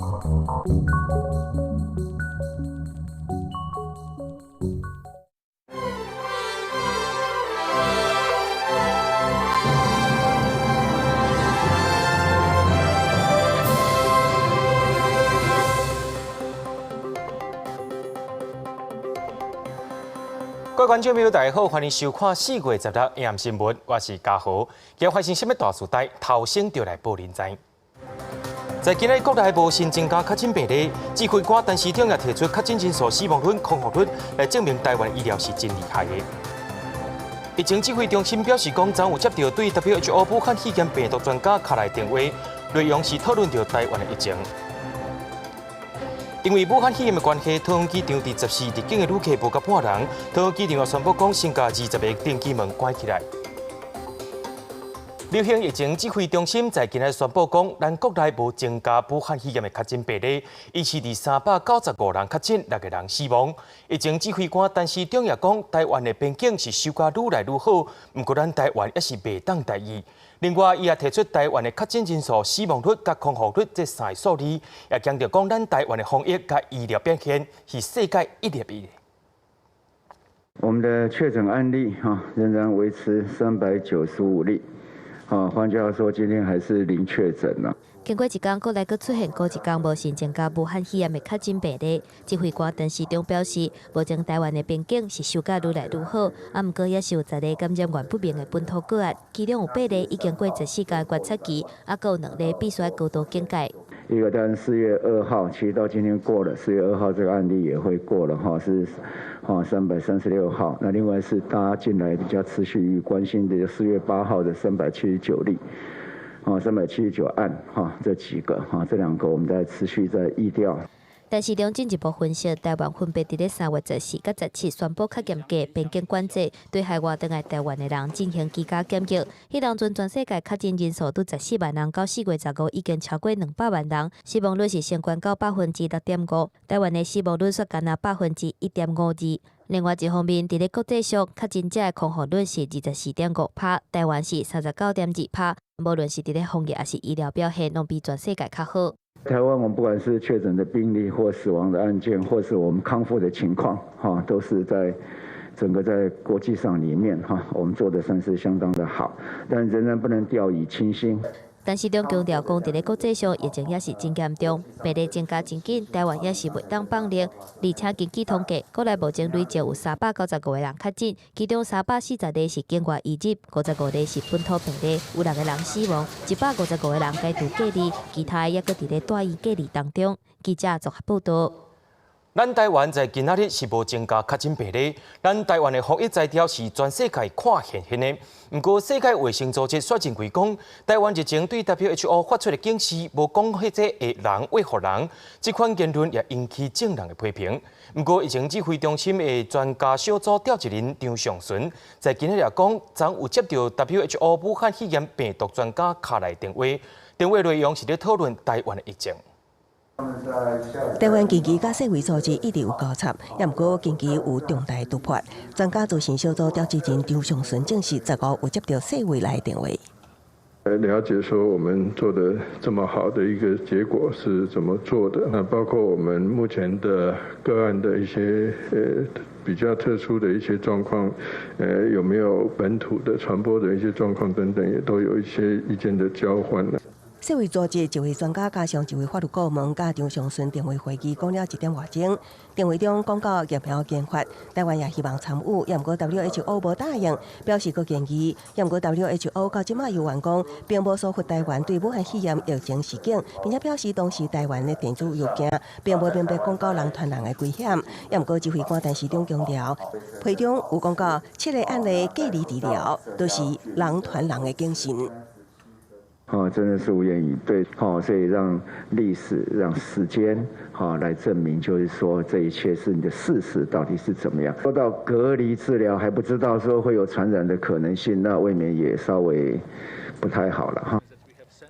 各位觀眾朋友，大家好，歡迎收看4月16暗新聞，我是嘉豪。今日發生啥物大事代？頭先就來報恁知。在今日國內無新增加確診病例，指揮官陳時中也提出確診人數、死亡率、康復率來證明台灣醫療是真厲害的。疫情指揮中心表示講，昨有接到對 WHO 武漢肺炎病毒專家敲來電話，內容是討論著台灣的疫情。因為武漢肺炎的關係，桃園機場佇14入境的旅客無夠半人，桃園機場也宣布講，先共20个登機門關起來。流行疫情指揮中心在今日宣布講，咱國內無增加武漢肺炎的確診病例，維持佇395人確診，6個人死亡。疫情指揮官陳時中也講，台灣的邊境是守甲愈來愈好，毋過咱台灣猶是袂當大意。另外，伊也提出台灣的確診人數、死亡率佮康復率這三个數字，也強調講，咱台灣的防疫佮醫療表現是世界一流的。我們的確診案例哈仍然維持395例。啊，換句話說，今天還是零確診啦。經過一工，國內閣出現閣一工無新增加武漢肺炎的確診病例。指揮官陳時中表示，目前台灣的邊境是守甲愈來愈好，啊，毋過猶是有10个感染源不明的本土個案，其中有八例已經過14工觀察期，啊，閣有兩例必須高度警戒。一個當然4月2號，其實到今天過了，4月2號這個案例也會過了哈，是哈336號。那另外是大家進來比較持續關心的，4月8號的379例，哈379案哈，這幾個哈，這兩個我們在持續在疫調。陳時中進一步分析，台灣分別佇咧3月14佮17宣布較嚴格邊境管制，對海外轉來台灣的人進行居家檢疫。彼當陣全世界確診人數拄14萬人，到4月15已經超過200萬人，死亡率是升懸到6.5%。台灣的死亡率煞干焦1.52%。另外一方面，佇咧國際上，確診者的康復率是24.5%，台灣是39.2%。無論是佇咧防疫抑是醫療表現，攏比全世界較好。台灣，我們不管是確診的病例，或死亡的案件，或是我們康復的情況，哈，都是在整個在國際上裡面，哈，我們做的算是相當的好，但仍然不能掉以輕心。陳時中強調講，佇咧國際上疫情猶是真嚴重，病例增加真緊，台灣猶是袂當放寬。而且根據統計，國內目前累計有395個人確診，其中340個是境外移入，55個是本土病例，有6個人死亡，155個人解除隔離，其他的猶閣佇咧住院隔離當中。記者綜合報導。咱台灣在今仔日是無增加確診病例，咱台灣的防疫才調是全世界看現現的。毋過世界衛生組織煞認為講，台灣日前對 WHO 發出的警示，無講彼這會人會予人，這款言論也引起眾人的批評。毋過疫情指揮中心的專家小組召集人張上淳在今日也講，昨有接到 WHO 武漢肺炎病毒專家敲來電話，電話內容是咧討論台灣的疫情。台灣近期佮世衛組織一直有交叉，也毋過近期有重大突破。專家諮詢小組召集人張上淳證實，15有接到世衛來電話。來了解說我們做的這麼好的一個結果是怎麼做的？那包括我們目前的個案的一些比較特殊的一些狀況，有沒有本土的傳播的一些狀況等等，也都有一些意見的交換。世衛組織一位專家加上一位法律顧問，佮張上淳電話會議講了一點外鐘。電話中講到疫苗研發，台灣也希望參與，也毋過 WHO 無答應，表示閣建議。也毋過 WHO 到這馬猶原講，並無疏忽台灣對武漢肺炎疫情示警，並且表示當時台灣的電子郵件並無明白講到人傳人的危險。也毋過指揮官陳時中強調，批中有講到七個案例隔離治療，都是人傳人的警訊。哦，真的是無言以對。哦，所以讓歷史、讓時間，哈，來證明，就是說這一切是你的事實到底是怎麼樣。說到隔離治療，還不知道說會有傳染的可能性，那未免也稍微不太好了哈。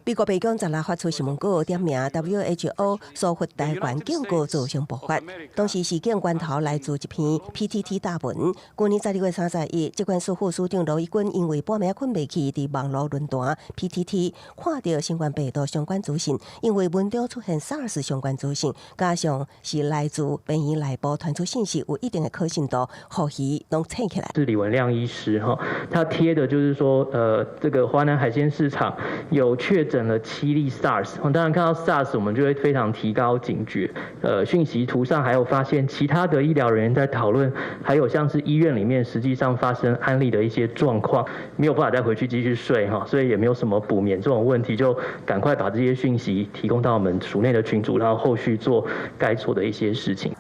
美國白宮十六發出新聞稿，點名 WHO 疏忽台灣警告造成爆發。當時事件源頭來自一篇 PTT 貼文。舊年12月31，疾管署副署長盧怡君因為半暝睏袂去，佇網路論壇 PTT 看著新冠病毒相關資訊，認為文中出現 SARS 相關資訊，加上是來自病院內部傳出信息，有一定的可信度，予彼攏醒起來。是李文亮醫師哈，他貼的就是說，這個華南海鮮市場有確診了7例 SARS，當然看到 SARS，我們就會非常提高警覺。訊息圖上還有發現其他的醫療人員在討論，還有像是醫院裡面實際上發生案例的一些狀況，沒有辦法再回去繼續睡哈，所以也沒有什麼補眠這種問題，就趕快把這些訊息提供到我們署內的群組，然後後續做該做的一些事情。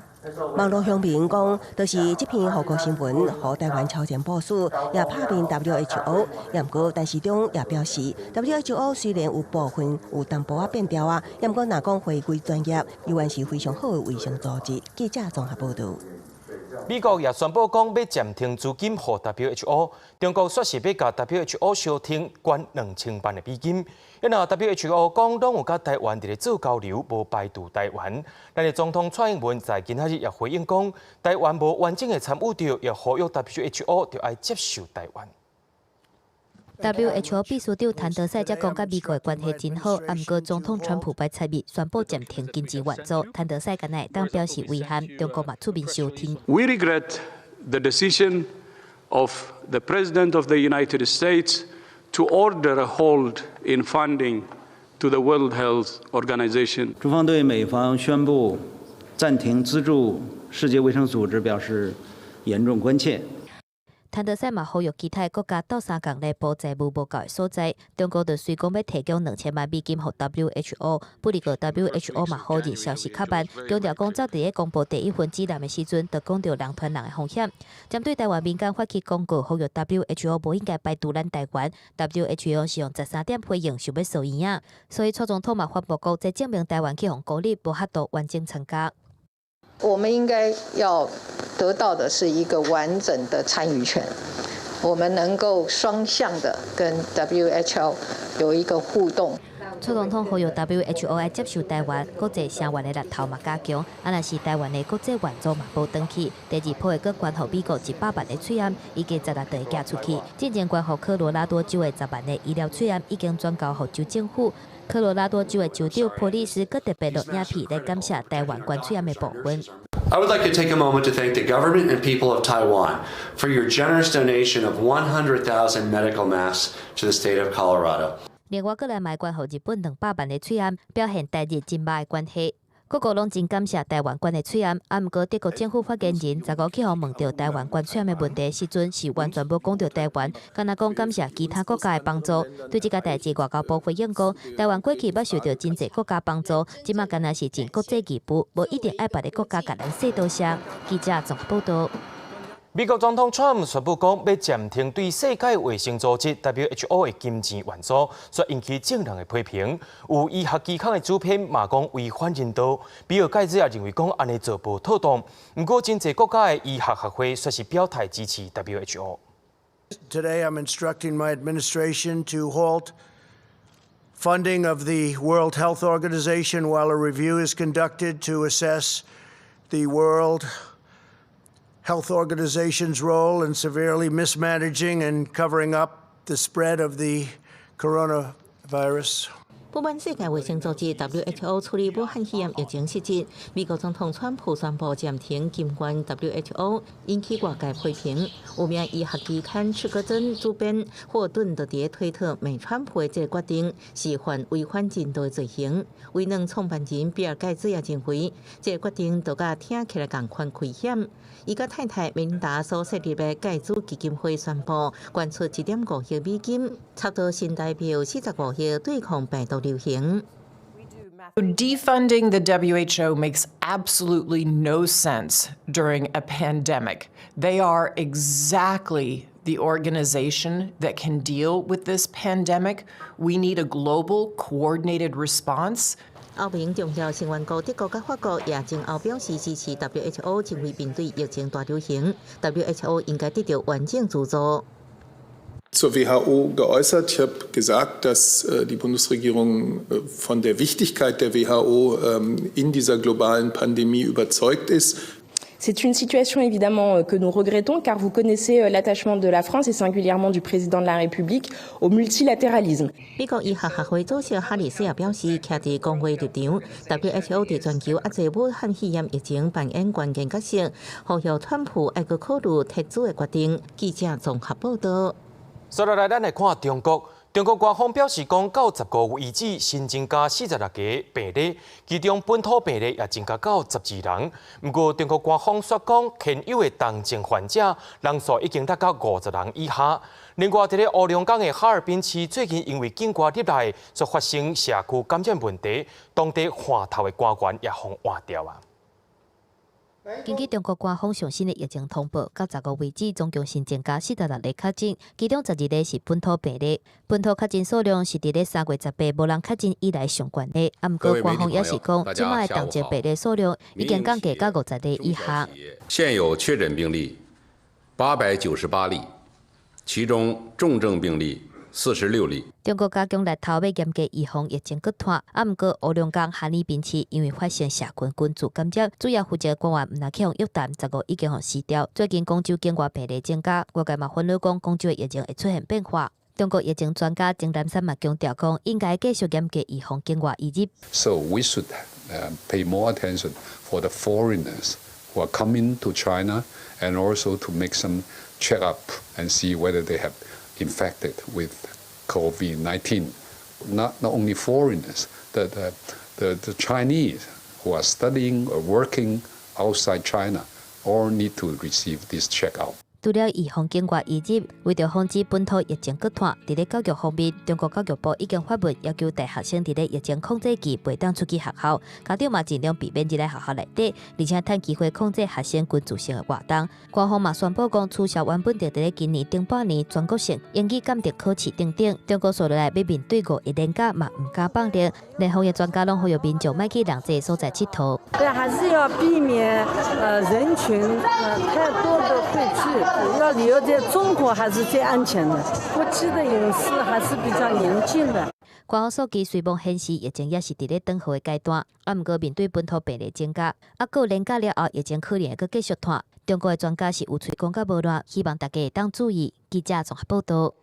網路鄉民講，就是這篇報告新聞，予台灣超前部署，也拍面 WHO。也毋過，陳時中也表示，WHO 雖然有部分有淡薄仔變調啊，也毋過若講回歸專業，依然是非常好的衛生組織。記者綜合報導。美國也宣布講欲暫停資金予 WHO，中國說是欲共 WHO 相挺捐2000萬的美金。因為 WHO 講攏有佮台灣佇咧做交流，無排除台灣。咱的總統蔡英文在今仔日也回應講，台灣無完整的參與著，也呼籲 WHO 著愛接受台灣。 WHO 秘書長譚德塞才講，佮美國的關係真好，啊，毋過總統川普拜七日宣布暫停經濟援助，譚德塞敢若會當表示遺憾，中國嘛出面相挺。 We regret the decision of the President of the United States to order a hold in funding to the World Health Organization。中方對美方宣布暫停資助世界衛生組織表示嚴重關切。譚德塞嘛呼籲其他國家鬥相共來補債務無夠的所在，中國就隨講欲提供2000萬美金予 WHO，不過 WHO 嘛否認消息較慢，強調講早佇咧公布第一份指南的時陣，就講著人傳人的風險。針對台灣民間發起廣告，呼籲 WHO 無應該排除咱台灣，WHO 是用13點回應，想欲掃耳仔，所以蔡總統嘛反駁講，這證明台灣去予孤立，無法度完整參加。我們應該要得到的是一個完整的參與權，我們能夠雙向的跟 WHO 有一個互動。蔡總統呼籲 WHO 愛接受台灣，國際聲援的力頭嘛加強，啊，若是台灣的國際援助嘛無轉去，第二波會閣捐予美國100萬的喙罨，預計16就會寄出去。進前捐予科羅拉多州的10萬的醫療喙罨已經轉交予州政府。科羅拉多州的州長普利斯閣特別錄影片來感謝台灣捐喙罨的部分。 I would like to take a moment to thank the government and people of Taiwan for your generous donation of 100,000 medical masks to the state of Colorado. 另外，閣來嘛捐予日本200萬的喙罨，表現台日真密的關係。各國攏真感謝台灣捐的喙罨，啊，毋過德國政府發言人15去予問著台灣捐喙罨的問題時陣，是完全無講著台灣，干焦講感謝其他國家的幫助。對這個代誌，外交部回應講，台灣過去捌受著真濟國家幫助，這馬敢若是盡國際義務，無一定愛別个國家共咱說多謝。記者綜合報導。美國總統川普宣布講，欲暫停對世界衛生組織 WHO 的金錢援助，煞引起眾人的批評。有醫學期刊的主編嘛講違反人道，比爾蓋茨也認為講按呢做無妥當。毋過，真濟國家的醫學學會煞是表態支持 WHO。 Today, I'm instructing my administration to halt funding of the World Health Organization while a review is conducted to assess the World Health Organization's role in severely mismanaging and covering up the spread of the coronavirus. 不滿世界衛生組織 WHO 處理武漢肺炎疫情失職，美國總統川普宣布暫停金援 WHO，引起外界批評。有名醫學期刊《刺胳針》主編霍頓就佇推特罵川普的這個決定是犯違反人道的罪行。微軟創辦人比爾蓋茨也認為，這個決定就佮聽起來仝款危險。伊佮太太梅琳達所設立的蓋茨基金會宣布捐出1.5億美金，差不多新台幣45億對抗病毒流行。 Defunding the WHO makes absolutely no sense during a pandemic. They are exactly the organization that can deal with this pandemic. We need a global, coordinated response. 歐盟重要成員國德國佮法國也前後表示支持 WHO，認為面對疫情大流行，WHO 應該得到完整資助。Zur WHO geäußert. Ich habe gesagt, dass die Bundesregierung von der Wichtigkeit der WHO in dieser globalen Pandemie überzeugt ist. C'est une situation évidemment que nous regrettons, car vous connaissez l'attachement de la France et singulièrement du président de la République au multilatéralisme. 美國醫學學會主席哈里斯也表示，徛佇公衛立場，WHO 佇全球遏制武漢肺炎疫情扮演關鍵角色，呼籲川普愛閣考慮撤資的決定。記者綜合報道。接落來，咱來看中國。中國官方表示講，到15為止，新增加46個病例，其中本土病例也增加到12人。毋過，中國官方煞講，現有的重症患者人數已經達到50人以下。另外，佇咧黑龍江的哈爾濱市，最近因為境外入來，煞發生社區感染問題，當地換頭的官員也予換掉啊。根據中國官方上新的疫情通報，到15為止，總共新增加46例確診，其中12例是本土病例。本土確診數量是佇咧3月18無人確診以來上懸的。啊，毋過官方也是講，這擺的重症病例數量已經降低到50例以下。現有確診病例898例，其中重症病例46例。中國加強力頭欲嚴格預防疫情閣湠，啊，毋過黑龍江哈爾濱市因為發生社群群聚感染，主要負責官員毋但去予約談，15已經予辭掉。最近廣州境外病例增加，外界嘛煩惱講廣州的疫情會出現變化。中國疫情專家鍾南山嘛強調講，應該繼續嚴格預防境外移入。 So we should pay more attention for the foreigners who are coming to China and also to make some check up and see whether they have infected with COVID-19. Not only foreigners, the Chinese who are studying or working outside China all need to receive this checkup. 除了預防境外移入，為著防止本土疫情閣湠，佇咧教育方面，中國教育部已經發文要求大學生佇咧疫情控制期袂當出去學校，家長嘛盡量避免入來學校內底，而且趁機會控制學生群聚性的活動。官方嘛宣布講取消原本定佇咧今年頂半年全國性英語鑑定考試等等。中國紲落來欲面對5億年假嘛毋敢放任，連防疫專家攏呼籲民眾莫去人濟所在𨑨迌。對，還是要避免人群太多的匯聚。要留在中國還是最安全的，國際的形勢還是比較嚴峻的。官方數據雖罔顯示疫情猶是佇咧轉好的階段，啊，毋過面對本土病例增加，啊，閣有連假了後疫情可能會閣繼續湠。中國的專家是有喙講甲無賴，希望大家會當注意。記者綜合報道。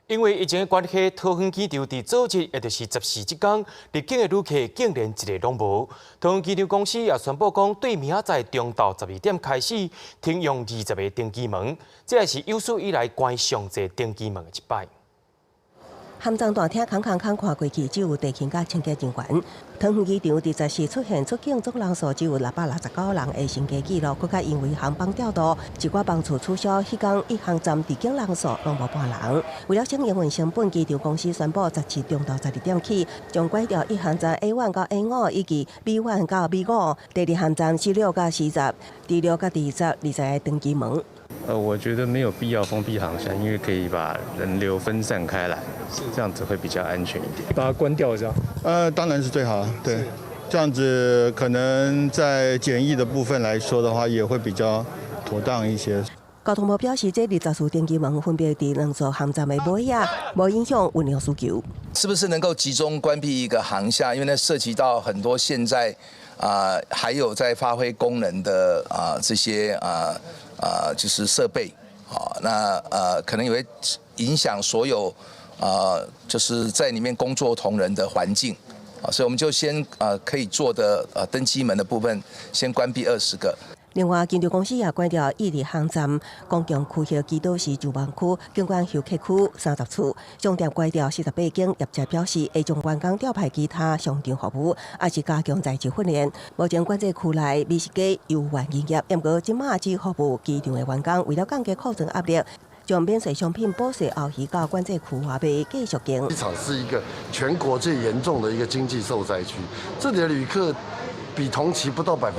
因為疫情的關係，桃園機場佇昨日，也就是14這工，入境的旅客竟然一个攏無。桃園機場公司也宣布講，對明仔載中晝12點開始停用20個登機門，這也是有史以來關上濟登機門的一擺。航站大廳空空空看過去，只有地勤佮清潔人員。桃園機場佇14出現出境總人數只有669人的新低紀錄，閣較因為航班調度，一寡班次取消，彼工一航站入境人數攏無半人。為了省營運成本，機場公司宣布17中晝12點起，將關掉一航站 A1 到 A5以及 B1 到 B5，第二航站 C6到 C10，D6到 D10 20個登機門。我覺得沒有必要封閉航廈，因為可以把人流分散開來，這樣子會比較安全一點。把它關掉，這樣？當然是最好，對，這樣子可能在檢疫的部分來說的話，也會比較妥當一些。交通部表示，這24登機門分別佇兩座航站的尾仔，無影響運量需求。是不是能夠集中關閉一個航廈？因為那涉及到很多現在還有在發揮功能的這些就是設備啊，那可能也會影響所有就是在裡面工作同仁的環境啊，所以我們就先可以做的登機門的部分先關閉20個。另外，機場公司也關掉一二航站公共區域基島市住房區、景觀休客區30處，商店關掉48間。業者表示，會將員工調派其他商場服務，抑是加強在職訓練。目前管制區內美食街猶原營業，毋過這馬只服務機場的員工，為了降低庫存壓力，將免稅商品補稅後移到管制區外賣繼續經。機場是一個全國最嚴重的一個經濟受災區，這裡的旅客比同期不到1%，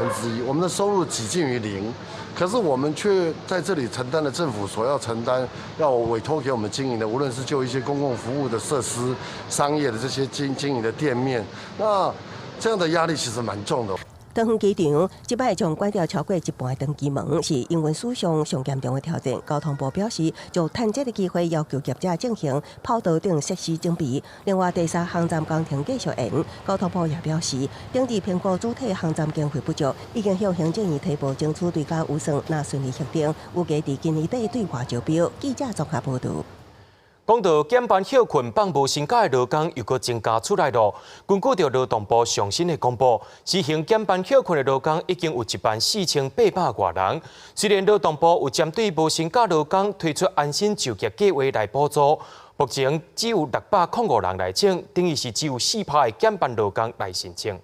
我們的收入幾近於零，可是我們卻在這裡承擔了政府所要承擔、要委託給我們經營的，無論是就一些公共服務的設施、商業的這些經營的店面，那這樣的壓力其實蠻重的。桃園機場這擺將關掉超過一半的登機門，是營運史上上嚴重的挑戰。交通部表示，就趁這个機會要求業者進行跑道頂設施整備。另外，第三航站工程繼續延。交通部也表示，頂次評估主體航站經費不足，已經向行政院提報爭取追加預算，若順利核定，預計佇今年底對外招標。記者綜合報導。講到減班歇睏放無薪假的勞工又閣增加出來囉。根據著勞動部上新的公布，實行減班歇睏的勞工已經有14,800外人。雖然勞動部有針對無薪假勞工推出安心就業計畫來補助，目前只有605人來請，等於是只有4%的減班勞工來申請。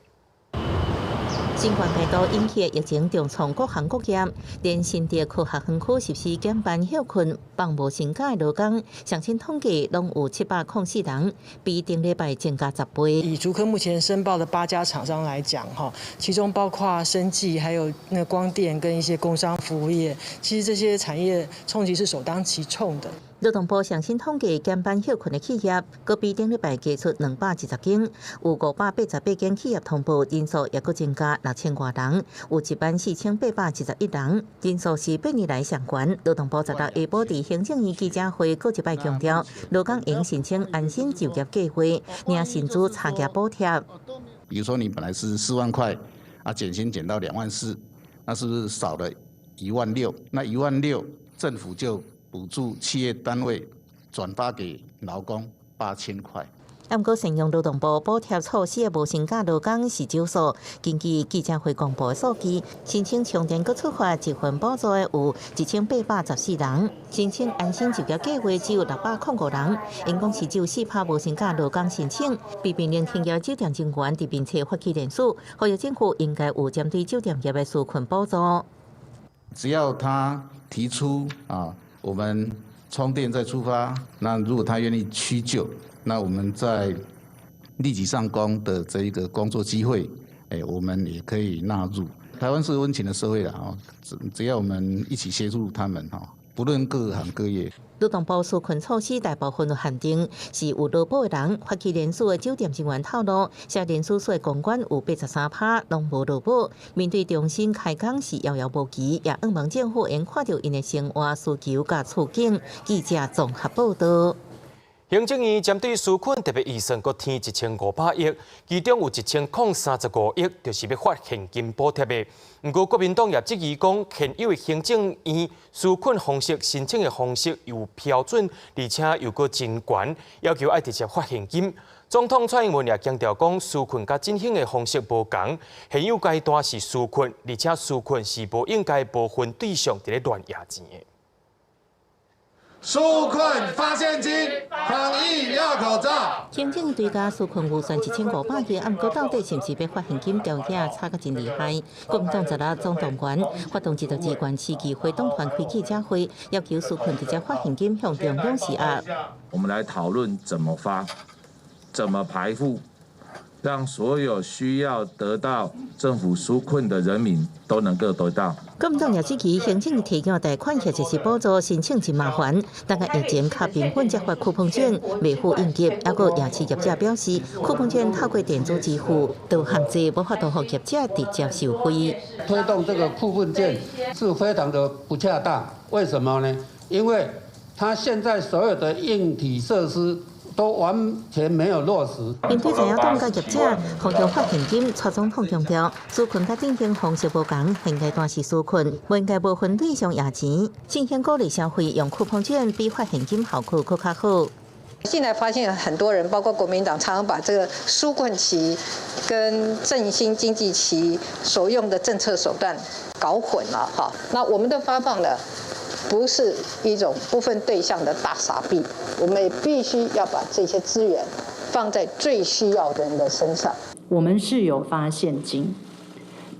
新冠病毒引起的疫情重創各行各業，連新竹科學園區實施減班歇睏放無薪假的勞工，上新統計攏有704人，比頂禮拜增加10倍。以竹科目前申報的八家廠商來講，哈，其中包括生技、還有那光電跟一些工商服務業，其實這些產業衝擊是首當其衝的。勞動部上新統計減班歇睏的企業，閣比頂禮拜加出210間，有588間企業通報，人數也閣增加6000外人，有14,871人，人數是8年來上懸。勞動部16下晡佇行政院記者會，閣一擺強調，勞工應申請安心就業計畫，領薪資差額補貼。比如說你本來是4萬塊，啊減薪減到2萬4，那是不是少了1萬6？那一萬六政府就補助企業單位轉發給勞工8000塊。毋過，善用勞動部補貼措施的無薪假勞工是少數。根據記者會公布的數據，申請充電閣觸發一份補助的有1814人，申請安心就業計畫只有605人，𪜶講是只有4%無薪假勞工申請。被面臨停業酒店人員佇面冊發起聯署，呼籲政府應該有針對酒店業的紓困補助。只要他提出啊，我們充電再出發，那如果他願意屈就，那我們在立即上工的這一個工作機會，我們也可以納入。台灣是溫情的社會啦，哦，只要我們一起協助他們，哈，不論各行各業。勞動部紓困措施大部分有限定，是有勞保的人。發起聯署的酒店人員透露，寫聯署書的公關有83%攏無勞保，面對重新開工是遙遙無期，也向望政府應看著𪜶的生活需求佮處境。記者綜合報導。行政院針對紓困特別預算，閣添1500億，其中有1035億，就是欲發現金補貼的。毋過國民黨也質疑講，現有的行政院紓困方式申請的方式有標準，而且又閣真懸，要求愛直接發現金。總統蔡英文也強調講，紓困佮振興的方式無仝，現有階段是紓困，而且紓困是無應該無分對象佇咧亂掖錢的。紓困發現金，防疫要口罩。行政追加紓困預算1500億，毋過到底是毋是欲發現金調價差甲真厲害？國民黨十六總動員發動26縣市議會黨團開記者會，要求紓困直接發現金向中央施壓。我們來討論怎麼發，怎麼排付，讓所有需要得到政府紓困的人民都能夠得到。國民黨也質疑行政提供貸款或者是補助申請真麻煩，但個疫情較平穩才發쿠폰券，未付應急。猶閣夜市業者表示，쿠폰券透過電子支付，都限制無法度予業者直接收費。推動這個쿠폰券是非常的不恰當，為什麼呢？因為他現在所有的硬體設施都完全沒有落實。面對在野黨佮業者，呼籲發現金，蔡總統強調，紓困佮振興方式無仝，現階段是紓困，無應該無分對象掖錢。振興鼓勵消費，用쿠폰券比發現金效果閣較好。現在發現很多人，包括國民黨，常常把這個紓困期跟振興經濟期所用的政策手段搞混了哈。那我們的發放呢，不是一種不分對象的大撒幣，我們也必須要把這些資源放在最需要的人的身上。我們是有發現金，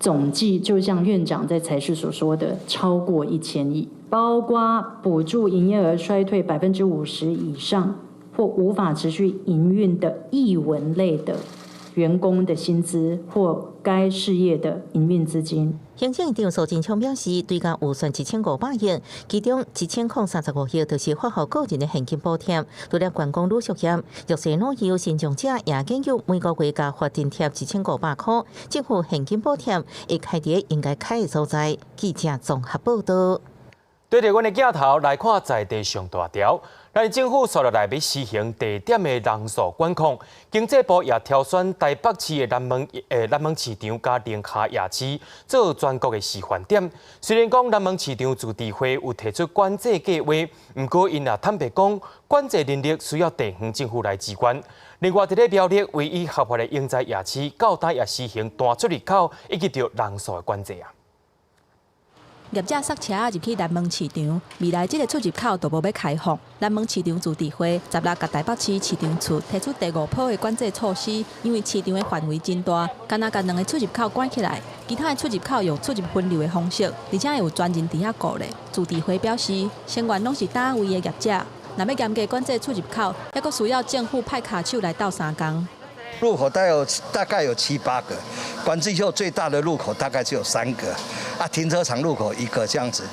總計就像院長在財市所說的，超過1000億，包括補助營業額衰退50%以上或無法持續營運的藝文類的員工的薪資或該事業的營運資金。行政院長蘇貞昌表示，追加預算1500億，其中1035億就是發予個人的現金補貼，除了觀光旅宿業、弱勢老幼、身障者，也建議每個月加發津貼1500箍。政府現金補貼會開佇應該開的所在。記者綜合報導。對著阮的鏡頭來看，在地上大條，咱政府紲落來欲實行地點的人數管控，經濟部也挑選台北市的南門市場佮苓下夜市做全國的示範點。雖然講南門市場自治會有提出管制計畫，毋過𪜶也坦白講，管制人力需要地方政府來支援。另外，佇咧苗栗唯一合法的英才夜市，到今也實行單出入口以及著人數的管制啊。業者塞車入去南門市場，未來這个出入口都無欲開放。南門市場自治會16共台北市市場處提出第五波的管制措施，因為市場的範圍真大，干焦共兩个出入口關起來，其他的出入口用出入分流的方式，而且會有專人佇遐顧咧。自治會表示，成員攏是單位的業者，若欲嚴格管制出入口，猶閣需要政府派跤手來鬥相共。入口大概有七八個，管制後最大的入口大概只有三個，啊，停車場入口一個，這樣子，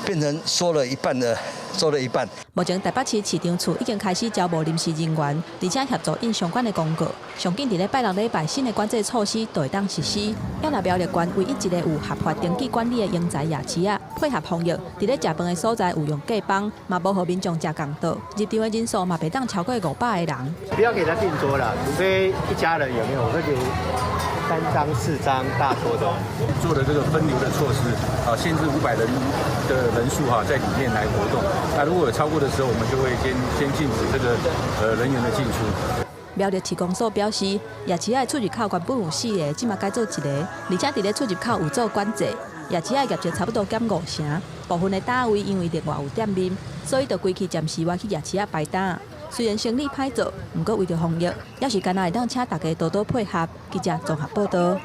變成縮了一半的，縮了一半。目前台北市市場處已經開始招募臨時人員，而且協助印相關的公告。上緊佇咧拜六禮拜，新的管制措施就會當實施。也若苗栗縣唯一一个有合法登記管理的英才夜市仔，配合防疫，佇咧食飯的所在有用隔板，嘛無予民眾食仝桌，入場的人數嘛袂當超過500個人。不要給他訂桌了，除非一家人有沒有，我會留三張四張大桌的。做的這個分流的措施，啊，限制500人的人數哈，在裡面來活動。那如果有超過的時候，我們就會先禁止這個人員的進出。苗栗市公所表示，夜市仔出入口原本有四个，這馬改做一个，而且佇咧出入口有做管制。夜市仔業績差不多減五成，部分的攤位因為另外有店面，所以就規氣暫時倚去夜市仔擺檔。雖然生理歹做，毋過為著防疫，猶是干焦會當請大家多多配合。記者綜合報導。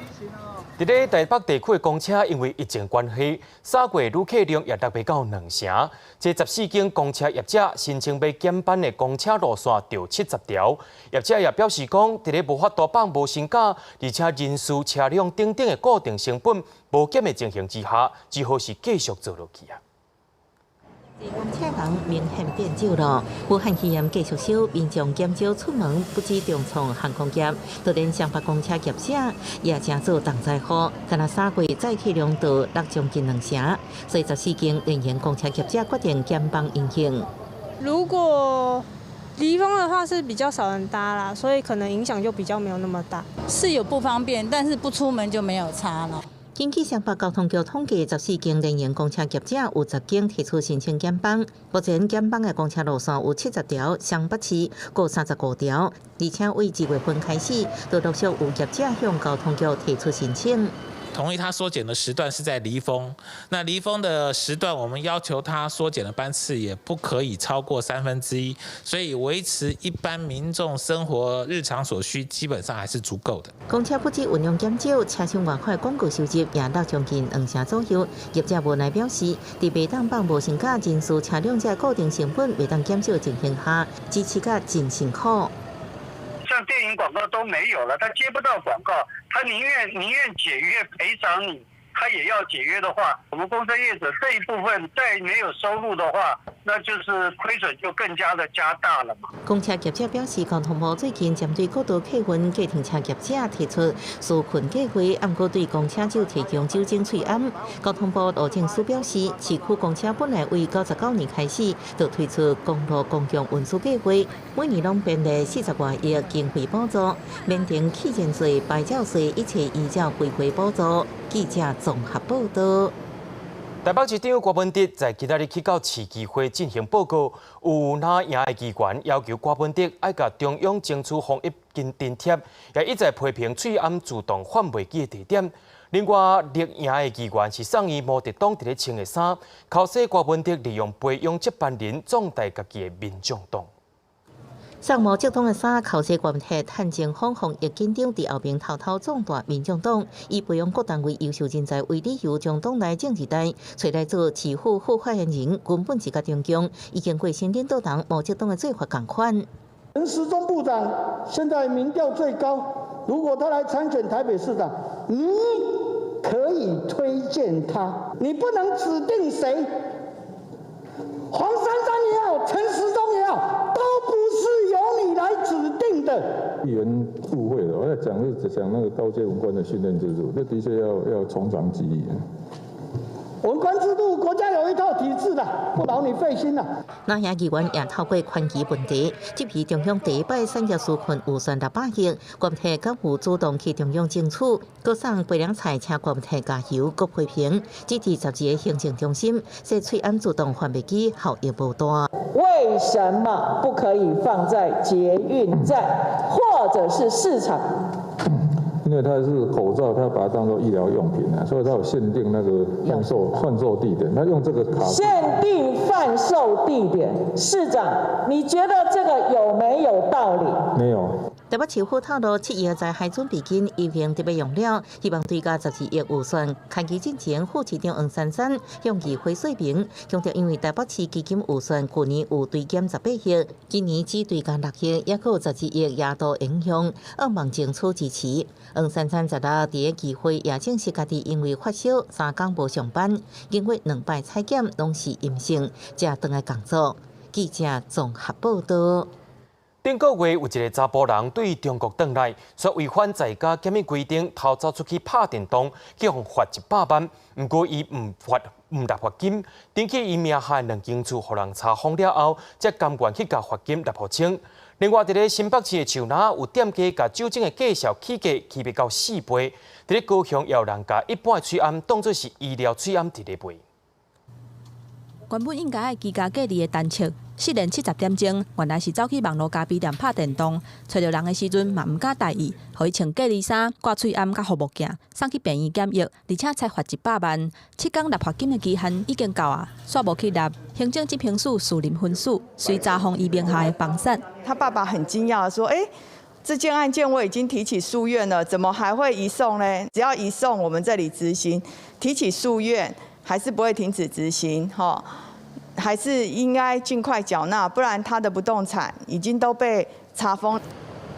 佇咧台北地區的公車，因為疫情關係，3月旅客量也達袂到兩成。這14間公車業者申請欲減班的公車路線，著70條。業者也表示講，佇咧無法度放無薪假，而且人事、車輛等等的固定成本無減的情形之下，只好是繼續做落去啊。公車人明顯變少了，武漢肺炎繼續燒，民眾減少出門，不止重創航空業，就連雙北公車業者也成做重災戶。干焦3月載客量就落將近兩成，所以14間聯營公車業者決定減班營運。如果離峰的話是比較少人搭啦，所以可能影響就比較沒有那麼大。是有不方便，但是不出門就沒有差了。根據雙北交通局統計，14間聯營公車業者有10間提出申請減班。目前減班的公車路線有70條，雙北市閣35條，而且為2月份開始，就陸續有業者向交通局提出申請。同意他縮減的時段是在離峰，那離峰的時段，我們要求他縮減的班次也不可以超過1/3，所以維持一般民眾生活日常所需，基本上還是足夠的。公車不止運量減少，車廂外口廣告收入也落將近兩成左右。業者無奈表示，佇袂當放無薪假、人事、車輛這固定成本袂當減少的情形下，支持甲真辛苦。像電影廣告都沒有了，他接不到廣告，他寧願解約賠償你，他也要解約的話，我們公車業者這一部分再沒有收入的話，那就是虧損就更加的加大了嘛。公車業者表示，交通部最近針對過度客運計程車業者提出紓困計劃，毋過對公車只提供酒精喙罨。交通部路政署表示，市區公車本來為99年開始就推出公路公共運輸計劃，每年攏編列40外億經費補助，免徵汽燃稅、牌照稅，一切依照規劃補助。記者綜合報導。台北市長柯文哲在今仔日去到市議會進行報告，有藍營的議員要求柯文哲愛共中央爭取防疫津貼，也一再批評喙罨自動販賣機的地點。另外，綠營的議員是送伊毛澤東佇咧穿的衫，剾洗柯文哲利用培養接班人壯大家己的民眾黨。送毛澤東的衫，剾洗柯文哲，趁前方防疫緊張，佇後面偷偷壯大民眾黨，以培養各單位優秀人才為理由，將黨內政治代揣來做市府副發言人，根本是佮中共已經過身領導人毛澤東的做法仝款。陳時中部長現在民調最高，如果他來參選台北市長，你可以推薦他，你不能指定誰。黃珊珊也好，陳時中也好，都不是由你來指定的。議員誤會了，我在講是講那個高階文官的訓練制度，這的確要從長計議。文官制度，國家有一套體制的，不勞你費心啦。那遐議員也透過寬期問題，質疑中央第一擺產業紓困預算600億，國泰敢有主動去中央爭取，閣送白涼菜請國泰加油，閣批評，指伫12個行政中心設喙罨自動販賣機效益無大。為什麼不可以放在捷運站或者是市場？因為它是口罩，它把它當做醫療用品啊，所以它有限定那個販售地點。他用這個卡限定販售地點，市長，你覺得這個有沒有道理？沒有。台北市府透露，7億災害準備金已經特別用了，希望追加12億預算。開期進前，副市長黃珊珊向議會說明，強調因為台北市基金預算去年有追減18億，今年只追加6億，抑閣有12億額度影響，向望爭取支持。黃珊珊十六佇咧議會也證實家己因為發燒3工無上班，經過兩擺採檢攏是陰性，才轉來工作。記者綜合報道。頂個月有一個查埔人對中國轉來，說違反在家檢疫規定，偷走出去拍電動，去予罰100萬。毋過伊毋罰毋納罰金，登去伊名下兩間厝，予人查封了後，才甘願去共罰金納予清。另外，佇咧新北市的樹林，有店家共酒精的價數起價，起袂到4倍。佇咧高雄，也有人共一般的喙罨當作是醫療喙罨佇咧賣。原本應該愛居家隔離的陳伯，失聯70點鐘，原來是走去網路咖啡店拍電動，揣著人的時陣嘛毋敢大意，予伊穿隔離衫、掛喙罨佮護目鏡，送去病院檢疫，而且才罰100萬。7工納罰金的期限已經到啊，煞無去納。行政執行署士林分署隨查封伊名下的房產。他爸爸很驚訝說：“欸，這件案件我已經提起訴願了，怎麼還會移送呢？只要移送，我們這裡執行，提起訴願還是不會停止執行，哈。”還是應該盡快繳納，不然他的不動產已經都被查封。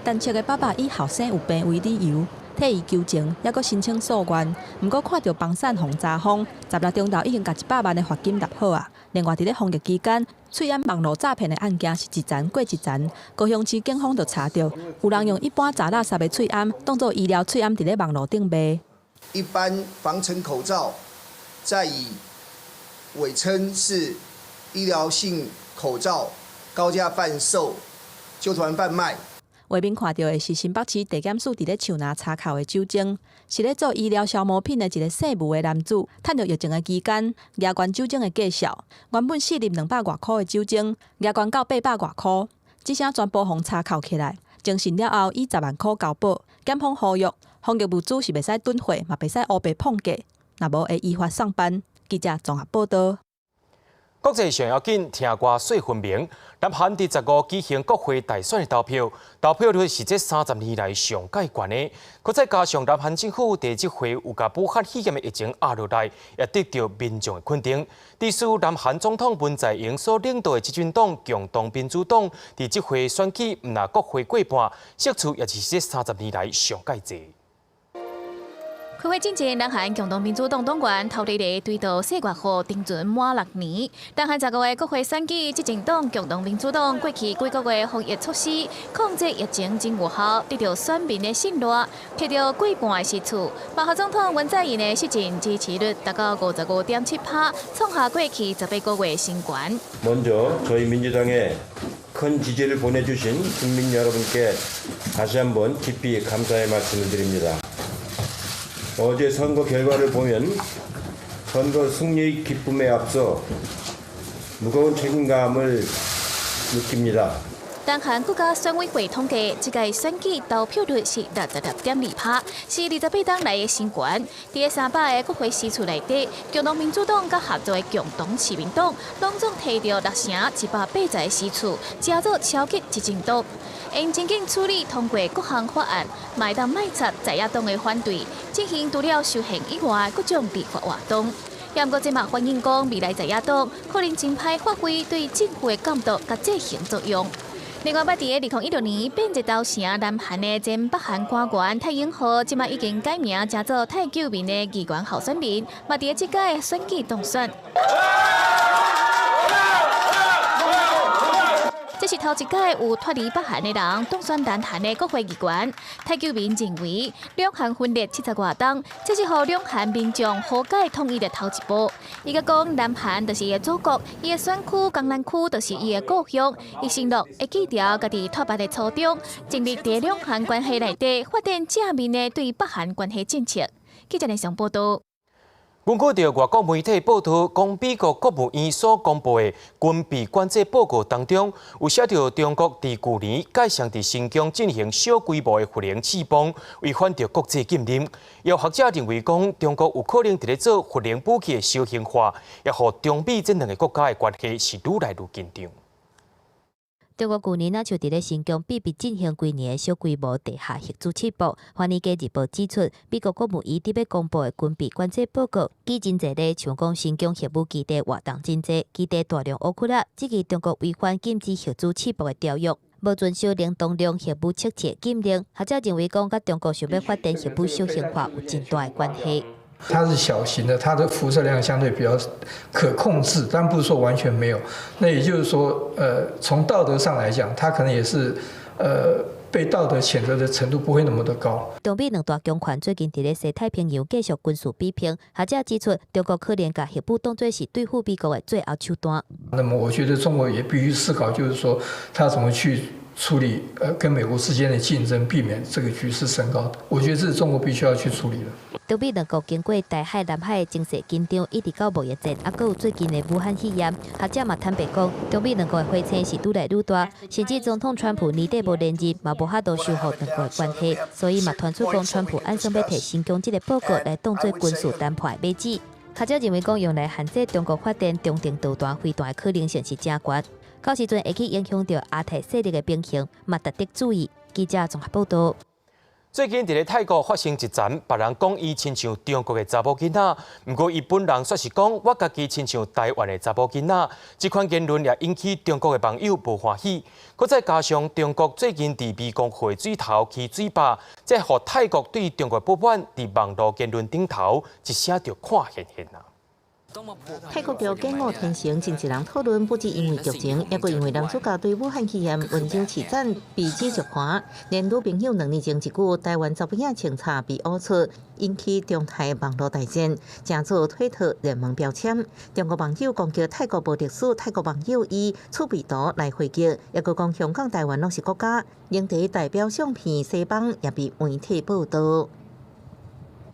陳伯的爸爸以後生有病為理由，替伊求情，抑閣申請訴願。毋過看著房產予查封，16中晝已經共100萬的罰金納好啊。另外，佇咧防疫期間，喙罨網路詐騙的案件是一層過一層。高雄市警方就查著，有人用一般雜垃圾的喙罨當做醫療喙罨，佇咧網路頂賣。一般防塵口罩，再以偽稱是醫療性口罩高價販售，集團販賣。畫面看著的是新北市地檢署佇咧樹林查扣的酒精，是咧做醫療消磨品的一個姓吳的男子，趁著疫情的期間，加懸酒精的價數，原本四粒200外箍的酒精，加懸到800外箍，這聲全部予查扣起來，偵訊了後以10萬箍交保。檢方呼籲，防疫物資是袂使囤貨，嘛袂使烏白膨價，若無會依法送辦。記者綜合報道。國際上要緊，聽歌說分明。南韓佇15舉行國會大選的投票，投票率是這30年來上蓋懸的。閣再加上南韓政府佇這回有共武漢肺炎的疫情壓落來，也得著民眾的肯定。致使南韓總統文在寅所領導的執政黨共同民主黨，佇這回選舉毋但國會過半，席次也是這30年來上蓋濟。開會進前，南韓共同民主黨黨員頭一个追悼世越號沉船滿6年。南韓15個國會選舉，執政黨共同民主黨過去幾個月防疫措施控制疫情真有效，得著選民的信賴，摕著過半的席次。幕後總統文在寅的執政支持率達到55.7%，創下過去18個月新高。 먼저저희민주당에큰지지를보내주신국민여러분께다시한번 깊이 감사의 말씀을 드립니다. 어제 선거 결과를 보면 선거 승리의 기쁨에 앞서 무거운 책임감을 느낍니다. 南韓國家選委會統計，這屆選舉投票率是66.2%，是28冬來的新高。佇300個國會席次內底，共同民主黨佮合作的共同市民黨，攏總摕著6成180個席次，成做超級執政黨。𪜶真緊處理通過各項法案，嘛會當莫插在野黨的反對，進行除了修憲以外各種立法活動。毋過這嘛反映講，未來在野黨可能真歹發揮對政府的監督佮制衡作用。另外，佇2016年變節投誠南韓的前北韓官員太英浩，這擺已經改名成做太久民的議員候選人，嘛佇這屆選舉當選。這是頭一屆有脫離北韓的人當選南韓的國會議員。太久民認為，兩韓分裂70外冬，這是予兩韓民眾和解統一的頭一步。伊閣講，南韓就是伊的祖國，伊的選區江南區就是伊的故鄉。伊承諾會記牢家己脫北的初衷，盡力佇兩韓關係內底發展正面的對北韓關係政策。記者聯報道。根據著外國媒體報道，講美國國務院所公布的軍備管制報告當中，有寫著中國佇舊年蓋上佇新疆進行小規模的核能試爆，違反著國際禁令。有學者認為講，中國有可能佇咧做核能武器的小型化，也予中美這兩个國家的關係是愈來愈緊張。中國舊年若就佇咧新疆秘密進行幾年的小規模地下核子試爆。華爾街日報指出，美國國務院佇欲公布的軍備管制報告，記真濟咧，像講新疆核武基地活動真濟，基地大量烏克蘭，質疑中國違反禁止核子試爆的條約，無遵守零當量核武測試禁令。學者認為講，佮中國想欲發展核武小型化有真大的關係。它是小型的，它的輻射量相對比較可控制，但不是說完全沒有。那也就是說，從道德上來講，它可能也是，被道德譴責的程度不會那麼的高。中美兩大強權最近佇咧西太平洋繼續軍事比拼，學者指出，中國可能共核武當作是對付美國的最後手段。那麼，我覺得中國也必須思考，就是說，他怎麼去處理跟美國之間的競爭，避免這個局勢升高。我覺得這是中國必須要去處理的。中美兩國經過台海、南海的情勢緊張，一直到貿易戰，猶閣有最近的武漢肺炎，學者嘛坦白講，中美兩國的火星是愈來愈大，甚至總統川普年底無連任，嘛無法度修復兩國的關係，所以嘛傳出講川普按算欲提新疆這个報告來當作軍事談判的馬子。學者認為講，用來限制中國發展中程導彈、飛彈的可能性是誠懸，到時陣會去影響著亞太勢力的平衡，嘛值得注意。記者綜合報道。最近佇咧泰國發生一層，別人講伊親像中國的查某囡仔，毋過伊本人煞是講我家己親像台灣的查某囡仔。這款言論也引起中國的網友無歡喜。閣再加上中國最近佇湄公河水頭起水壩，這予泰國對中國不滿，佇網路言論頂頭一聲就看現現啊。泰國著建五天成，真濟人討論，不只因為劇情，猶閣因為男主角對武漢肺炎文章起讚被指辱華，連女朋友2年前一句台灣查某囝穿插被挖出，引起中泰網路大戰，成做推特熱門標籤。中國網友攻擊泰國無歷史，泰國網友以趣味圖來回擊，猶閣講香港、台灣攏是國家，連佇代表相片西方也被媒體報導。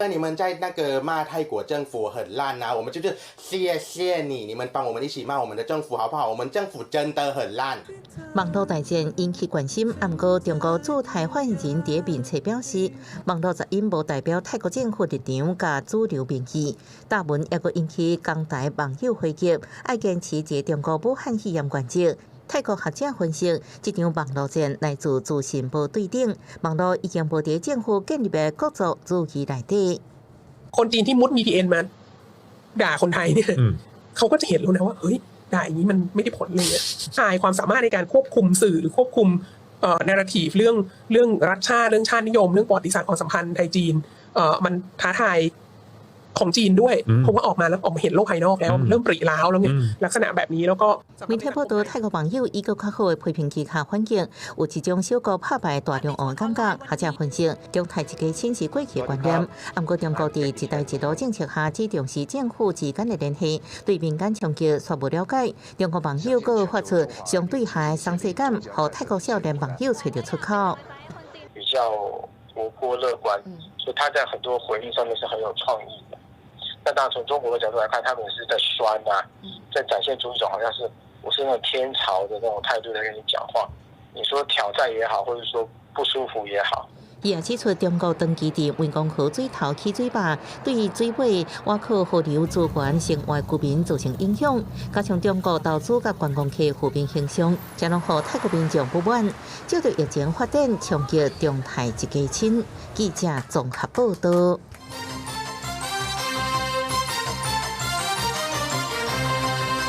那你們在那個罵泰國政府很爛啊，我們就是謝謝你，你們幫我們一起罵我們的政府好不好？我們政府真的很爛。網路大戰引起關心，毋過中國駐泰發言人佇面冊表示，網路雜音無代表泰國政府立場佮主流民意。大文猶閣引起港台網友回擊，愛堅持一個中國武漢肺炎原則。泰國學者分析，這場網路戰來自資訊無對等，網路已經無佇政府建立的國族主義內底。 คนจีนที่มุด VPN มาด่าคนไทยเนี่ยเขาก็จะเห็นแล้วนะว่าเฮ้ยด่าอย่างนี้มันไม่ได้ผลเลยทายความสามารถในการควบคุมสื่อหรือควบคุมnarrative เรื่องเรื่องรัฐชาติเรื่องชาตินิยมเรื่องประวัติศาสตร์ความสัมพันธ์ไทยจีนมันท้าทายของจีนด้วยเพราะว่าออกมาแล้วออกมาเห็นโลกภายนอกแล้วเริ่มปริร้าวแล้วเนี่ยลักษณะแบบนี้แล้วก็ 媒體報導，泰國網友以閣較好的批評旗下反擊，有一種小國拍敗大中華的感覺。學者分析，中泰一家親是過去的觀念，毋過中國佇一帶一路政策下，只重視政府之間的聯繫，對民間衝擊煞無了解。中國網友閣發出相對下的喪勢感，予泰國少年網友揣著出口。比較活潑樂觀，所以他在很多回應上面是很有創意的。那當然從中國的角度來看，他們也是在酸啊，在展現出一種好像是我是那種天朝的那種態度在跟你講話。你說挑戰也好，或者說不舒服也好。伊也指出，中國長期佇湄公河水頭起水壩，對水尾倚靠河流資源生活居民造成影響，加上中國投資佮觀光客負面形象，才攏予泰國民眾不滿。這對疫情發展衝擊中泰一家親。記者綜合報導。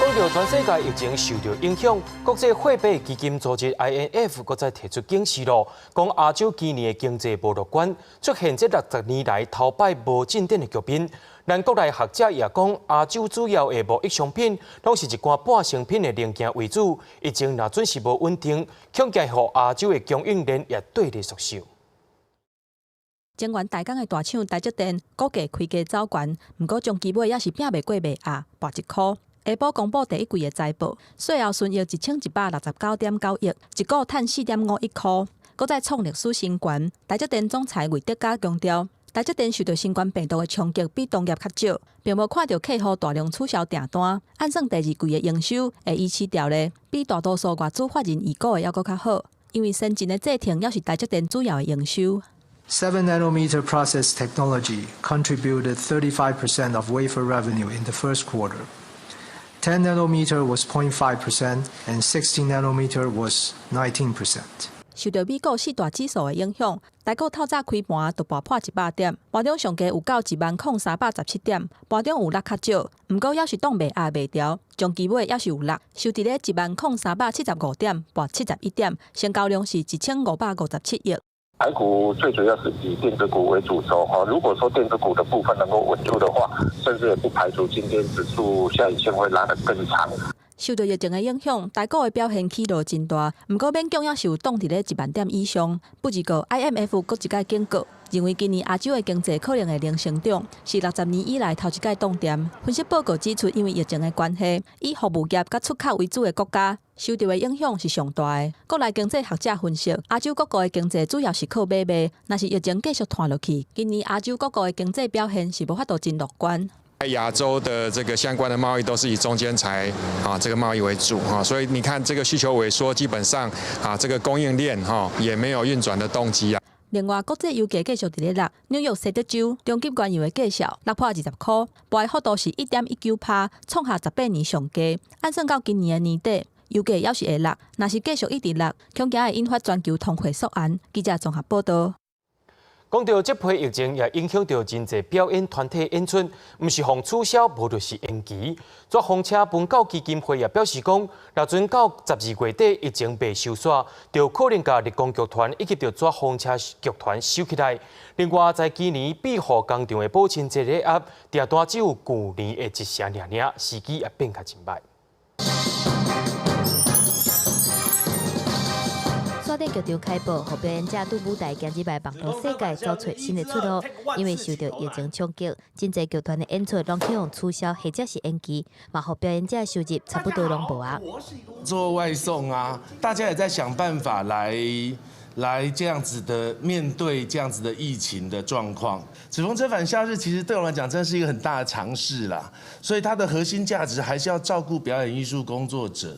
講講到全世界疫情受著影響，國際貨幣基金組織 IMF 閣再提出警示咯，講亞洲今年的經濟無樂觀，出現這60年來頭擺無進展的局面。咱國內學者也講，亞洲主要的貿易商品攏是一寡半成品的零件為主，疫情若準是無穩定，恐驚予亞洲的供應鏈也綴咧縮小。中原大港的大廠台積電股價開低走懸，毋過終期尾猶是拚袂過賣壓，跋一箍。下晡公布第一季的財報，稅後純益1169.9億，一股趁4.51箍，閣再創歷史新高。台積電總裁魏哲家強調，台積電受著新冠病毒的衝擊比同業較少，並無看著客戶大量取消訂單。按算第二季的營收會維持牢咧，比大多數外資法人預估的猶閣較好。因為先進的製程猶是台積電主要的營收。 7 nanometer process technology contributed 35% of wafer revenue in the first quarter. 10 nanometer was 0.5% and 16 nanometer was 19%. 受著美股四大指數的影響，台股透早開盤就跋破100點，盤中上低有到10,317點，盤中有落較少，毋過猶是擋賣壓袂牢，終期尾猶是有落，收佇咧10,375點，跋71點，成交量是1557億。台股最主要是以電子股為主軸哈，如果說電子股的部分能夠穩住的話，甚至也不排除今天指數下影線會拉得更長。受著疫情的影響，台股的表現起落真大，毋過勉強猶是有擋佇咧1萬點以上。不過 IMF 閣一擺警告，認為今年亞洲的經濟可能會零成長，是60年以來頭一擺凍定。分析報告指出，因為疫情的關係，以服務業佮出口為主的國家受著的影響是上大的。國內經濟學者分析，亞洲各國的經濟主要是靠買賣，若是疫情繼續拖落去，今年亞洲各國的經濟表現是無法度真樂觀。亞洲的這個相關的貿易都是以中間材啊這個貿易為主哈，所以你看這個需求萎縮，基本上啊這個供應鏈哈也沒有運轉的動機啊。另外，國際油價繼續佇咧落，紐約西德州中級原油的價數落破20箍，跋的幅度是1.19%，創下18年上低。按算到今年的年底，油價猶是會落，若是繼續一直落，恐驚會引發全球通貨縮壓。記者綜合報導。講著這波疫情也影響著真濟表演團體演出，毋是予取消，無就是延期。紙風車文教基金會也表示講，若準到12月底疫情未收煞，就可能共綠光劇團以及著紙風車劇團收起來。另外，在今年庇護工廠的母親節禮盒訂單只有舊年的一成爾爾，時機也變較真䆀。線頂劇場開播，予表演者佇舞台行入來網路世界，走揣新的出路。因為受著疫情衝擊，真濟劇團的演出攏去予取消或者是延期，嘛予表演者收入差不多攏無啊。做外送啊，大家也在想辦法來這樣子的面對這樣子的疫情的狀況。紙風車返校日其實對我來講真是一個很大的嘗試啦，所以它的核心價值還是要照顧表演藝術工作者。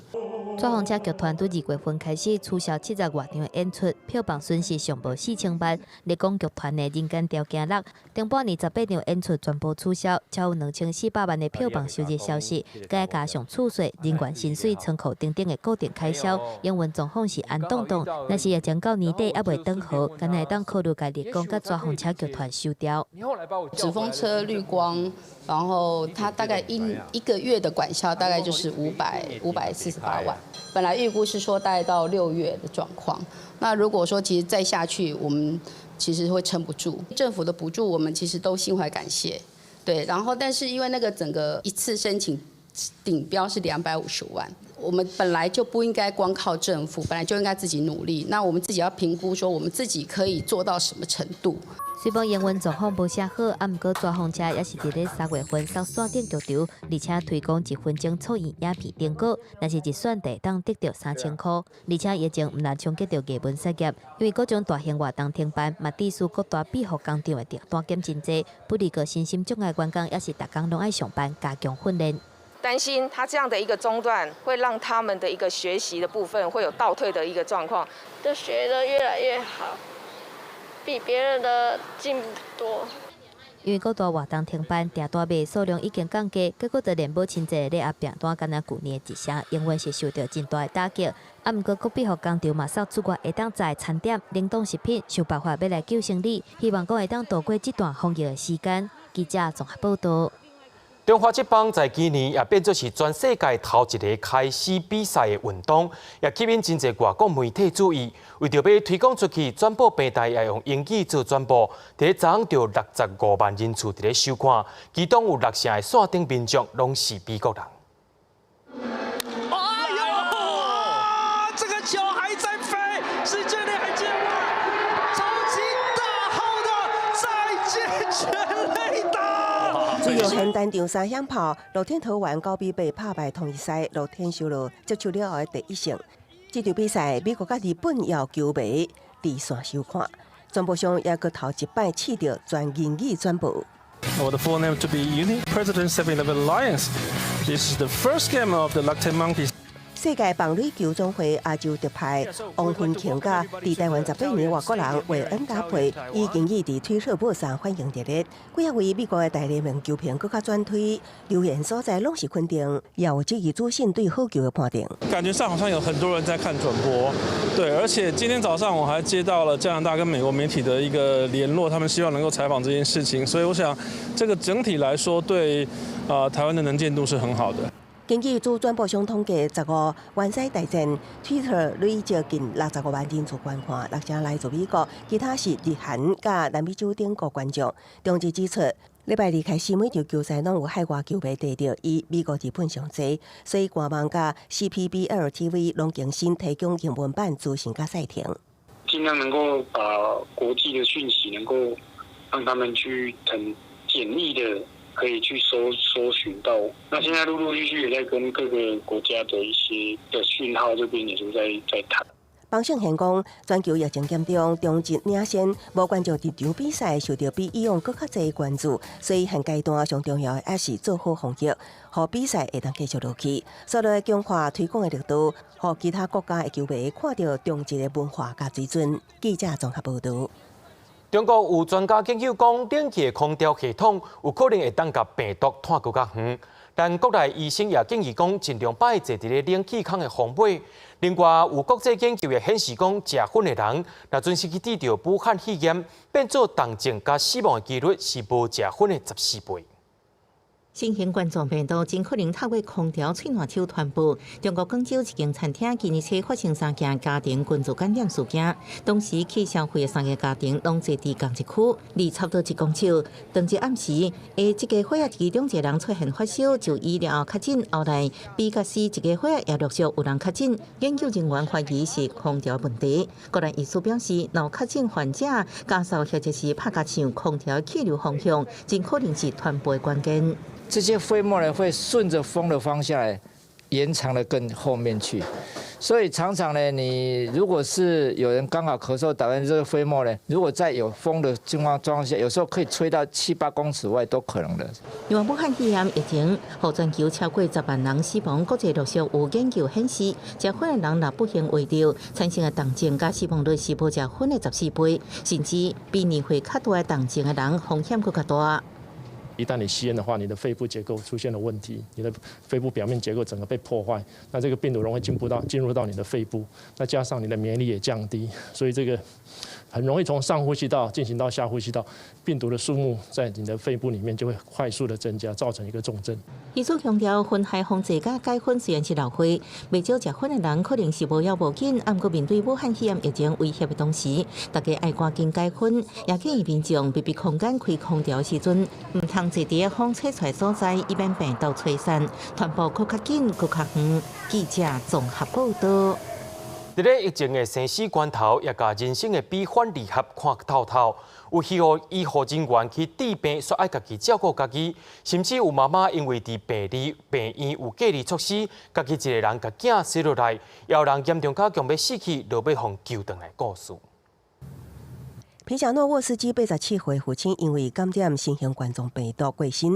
紙風車劇團對2月份開始取消70外場的演出，票房損失上無4000萬。綠光劇團的人間條件六，頂半年18場演出全部取消，超有2400萬的票房收入消失，再加上厝稅、人員薪水、倉庫等等的固定開銷，營運狀況是紅當當。若是疫情到年底猶未轉好，敢會當考慮共綠光佮紙風車劇團收掉。紙風車綠光，然後它大概一個月的管銷大概就是548萬。本來預估是說大概到6月的狀況，那如果說其實再下去，我們其實會撐不住。政府的補助我們其實都心懷感謝，對。然後但是因為那個整個一次申請頂標是250萬，我們本來就不應該光靠政府，本來就應該自己努力。那我們自己要評估說我們自己可以做到什麼程度。雖講營運狀況無啥好，啊，毋過紙風車也是佇咧3月份上線頂劇場，而且推廣一分鐘創意影片成果，若是入選會當得著3000箍。而且疫情毋但衝擊著藝文產業，因為各種大型活動停辦，嘛致使各大庇護工廠的訂單減真濟，不利個身心障礙員工也是逐工攏愛上班加強訓練。擔心他這樣的一個中斷，會讓他們的一個學習的部分會有倒退的一個狀況。就學得越來越好，比別人的進步多。因為各大活動停辦，訂單賣數量已經降低，結果就連母親節禮盒訂單，敢若舊年的一成，營運是受著真大的打擊。啊，毋過閣庇護工廠嘛，送出外會當食餐點、冷凍食品，想辦法欲來救生理，希望講會當渡過這段防疫的時間。記者綜合報導。中華職棒在今年也變做是全世界頭一个開始比賽的運動，也吸引真濟外國媒體注意。為著欲推廣出去，轉播平台也用英語做轉播。佇咧昨昏就65萬人次佇咧收看，其中有六成的線頂民眾攏是美國人。哎呦！這個球還在飛，時間內還接嗎？超級大號的再見全壘打。自由現單場三響炮，樂天桃猿9比8拍敗統一獅，樂天收落接手了後的第一勝。這場比賽，美國佮日本也有球迷佇線收看，轉播上也閣頭一擺試著全英語轉播。 我的 full name to be Uni President Seven Eleven Lions. This is the first game of the Rakuten Monkeys. 世界棒壘球總會亞洲特派王芬瓊佮佇台灣18年外國人韋恩搭配，以英語佇推特報上反應熱烈。幾仔位美國的大聯盟球評閣較轉推，留言所在攏是肯定，也有質疑主審對好球的判定。感覺上好像有很多人在看轉播，對，而且今天早上我還接到了加拿大跟美國媒體的一個聯絡，他們希望能夠採訪這件事情，所以我想這個整體來說對台灣的能見度是很好的。根據主轉播商統計，15完賽大戰，Twitter 累積近65萬人次觀看，六成來自美國，其他是日韓佮南美洲等國觀眾。中職指出，禮拜二開始每場球賽攏有海外球迷趴著，以美國、日本上濟，所以官網佮 CPBL TV 攏更新提供英文版資訊佮賽程。盡量能夠把國際的訊息能夠讓他們去很簡易的可以去搜尋到。那現在陸陸續續也在跟各個國家的一些的訊號，這邊也是在談。邦勝賢講，全球疫情嚴重，中職領先，無觀眾入場比賽受著比以往閣較濟關注，所以現階段上重要的還是做好防疫，予比賽會當繼續落去。所以強化推廣的力度，予其他國家的球迷看著中職的文化佮水準。記者綜合報導。中國有專家研究講，冷氣的空調系統有可能會當共病毒拖閣較遠。但國內醫生也建議講，盡量莫坐佇咧冷氣孔的風尾。另外，有國際研究也顯示講，食薰的人，若準時去得著武漢肺炎，變做重症佮死亡的幾率是無食薰的14倍。新型冠狀病毒真可能透過空調喙瀾手傳播。中國廣州一間餐廳今年初發生三件家庭群聚感染事件，當時去消費的三个家庭攏坐佇仝一區，離差不多1公尺。當日暗時，A這家伙仔其中一個人出現發燒，就醫了後確診，後來 B佮 C 這家伙仔也陸續有人確診。研究人員懷疑是空調問題。國內醫師表示，若有確診患者咳嗽或者是拍尻槍，空調氣流方向，真可能是傳播的關鍵。這些飛沫呢，會順着風的方向延長的更後面去，所以常常呢，你如果是有人剛好咳嗽打完這個飛沫呢，如果在有風的情況狀況下，有時候可以吹到七八公尺外都可能的。另外，武漢肺炎疫情，予全球超過10萬人死亡，國際陸續有研究顯示，食薰的人若不幸罹著，產生的重症佮死亡率是無食薰的14倍，甚至比年歲較大的重症的人風險閣較大。一旦你吸煙的話，你的肺部結構出現了問題，你的肺部表面結構整個被破壞，那這個病毒容易進入到你的肺部，那加上你的免疫力也降低，所以這個很容易從上呼吸道進行到下呼吸道，病毒的數目在你的肺部裡面就會快速的增加，造成一個重症。醫師強調，薰害防治佮戒薰雖然是老話，袂少食薰的人可能是無要無緊，毋過面對武漢肺炎疫情威脅的同時，大家愛趕緊戒薰，也建議民眾密閉空間開空調時陣，毋通坐佇風吹出來所在，以免病毒吹散，傳播閣較緊、閣較遠。記者綜合報導。佇咧疫情的生死關頭，也共人生的悲歡離合看透透。有醫護人員去治病，煞愛家己照顧家己，甚至有媽媽因為佇病裡病院有隔離措施，家己一个人共囝生落來，也有人嚴重到強欲死去，落尾予救轉來故事。皮贾諾沃斯基87歲父親因為感染新型冠狀病毒過身，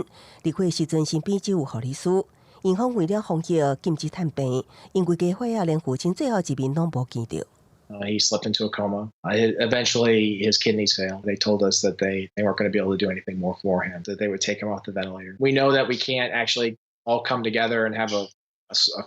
離開時陣身邊只有護理師。院方為了防疫禁止探病，𪜶規家伙仔連父親最後一面攏無見著。 He slipped into a coma. Eventually, his kidneys failed. They told us that they weren't going to be able to do anything more for him, that they would take him off the ventilator. We know that we can't actually all come together and have a